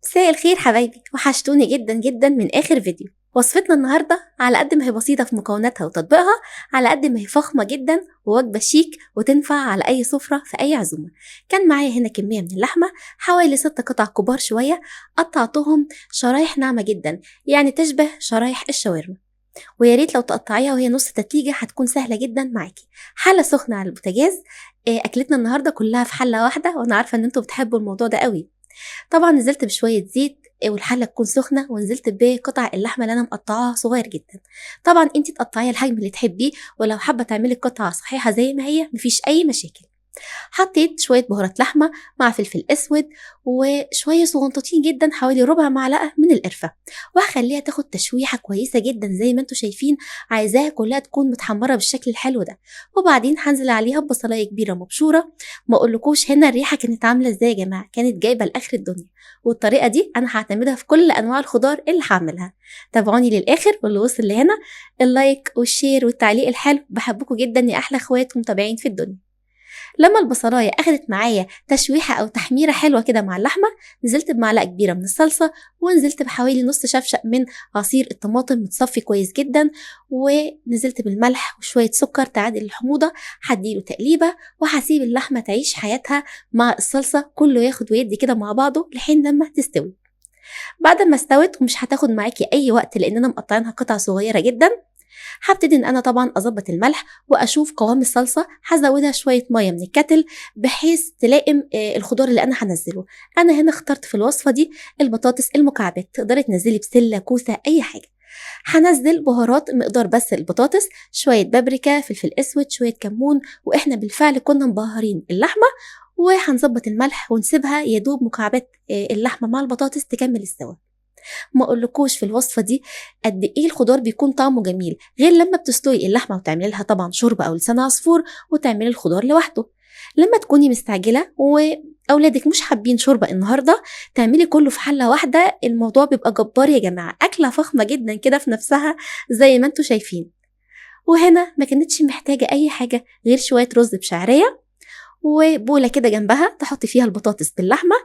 مساء الخير حبايبي، وحشتوني جدا جدا من اخر فيديو. وصفتنا النهارده على قد ما هي بسيطة في مكوناتها وتطبيقها، على قد ما هي فخمة جدا ووجبه شيك وتنفع على اي سفره في اي عزومة. كان معايا هنا كمية من اللحمة حوالي 6 قطع كبار شوية، قطعتهم شرايح ناعمة جدا، يعني تشبه شرايح الشاورما، ويا ريت لو تقطعيها وهي نص تتليجه هتكون سهلة جدا معاكي. حله سخنة على البوتاجاز. اكلتنا النهارده كلها في حله واحدة، وانا عارفه ان انتوا بتحبوا الموضوع ده قوي. طبعا نزلت بشوية زيت والحله تكون سخنة، ونزلت بقطع اللحمة اللي انا مقطعاها صغير جدا. طبعا انت تقطعيها الحجم اللي تحبيه، ولو حابة تعملي القطعة صحيحه زي ما هي مفيش اي مشاكل. حطيت شوية بهارات لحمه مع فلفل اسود وشوية صغنطوطين جدا حوالي ربع معلقه من القرفه، وهخليها تاخد تشويحه كويسة جدا زي ما انتم شايفين، عايزاها كلها تكون متحمره بالشكل الحلو ده. وبعدين هنزل عليها ببصلايه كبيرة مبشوره. ما اقولكوش هنا الريحة كانت عامله ازاي يا جماعة، كانت جايبه لاخر الدنيا. والطريقة دي انا هعتمدها في كل انواع الخضار اللي هعملها. تابعوني للاخر، واللي وصل لهنا ال like وال share والتعليق الحلو. بحبكم جدا يا احلى اخوات ومتابعين في الدنيا. لما البصلايه اخدت معايا تشويحه او تحميره حلوة كده مع اللحمة، نزلت بمعلقه كبيرة من الصلصه، ونزلت بحوالي نص شفشق من عصير الطماطم متصفي كويس جدا، ونزلت بالملح وشوية سكر تعادل الحموضة. هديله تقليبه وهسيب اللحمة تعيش حياتها مع الصلصه، كله ياخد ويدي كده مع بعضه لحين لما تستوي. بعد ما استوت، ومش هتاخد معاكي اي وقت لاننا مقطعينها قطع صغيرة جدا، هبتدي ان انا طبعا اظبط الملح واشوف قوام الصلصه. هزودها شوية مية من الكتل بحيث تلائم الخضار اللي انا هنزله. انا هنا اخترت في الوصفة دي البطاطس المكعبات، تقدري تنزلي بسلة كوسة اي حاجة. هنزل بهارات مقدار بس البطاطس، شوية بابريكا، فلفل اسود، شوية كمون، واحنا بالفعل كنا مبهرين اللحمة. وهنظبط الملح ونسيبها يدوب مكعبات اللحمة مع البطاطس تكمل السوا. ما اقولكوش في الوصفة دي قد ايه الخضار بيكون طعمه جميل، غير لما بتسلقي اللحمة وتعملي لها طبعا شوربة او لسان عصفور وتعملي الخضار لوحده. لما تكوني مستعجلة واولادك مش حابين شوربة النهارده، تعملي كله في حله واحدة، الموضوع بيبقى جبار يا جماعة. اكله فخمة جدا كده في نفسها زي ما انتم شايفين. وهنا ما كانتش محتاجه اي حاجة غير شوية رز بشعريه وبوله كده جنبها تحطي فيها البطاطس باللحمه.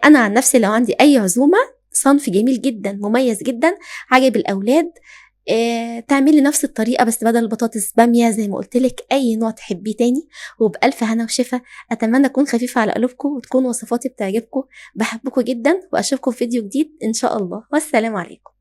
انا عن نفسي لو عندي اي عزومة، صنف جميل جدا مميز جدا عجب الاولاد، تعملي نفس الطريقة بس بدل البطاطس باميه زي ما قلتلك، اي نوع تحبيه تاني. وبالف هنا وشفا. اتمنى اكون خفيفة على قلوبكم وتكون وصفاتي بتعجبكم. بحبكم جدا واشوفكم في فيديو جديد ان شاء الله، والسلام عليكم.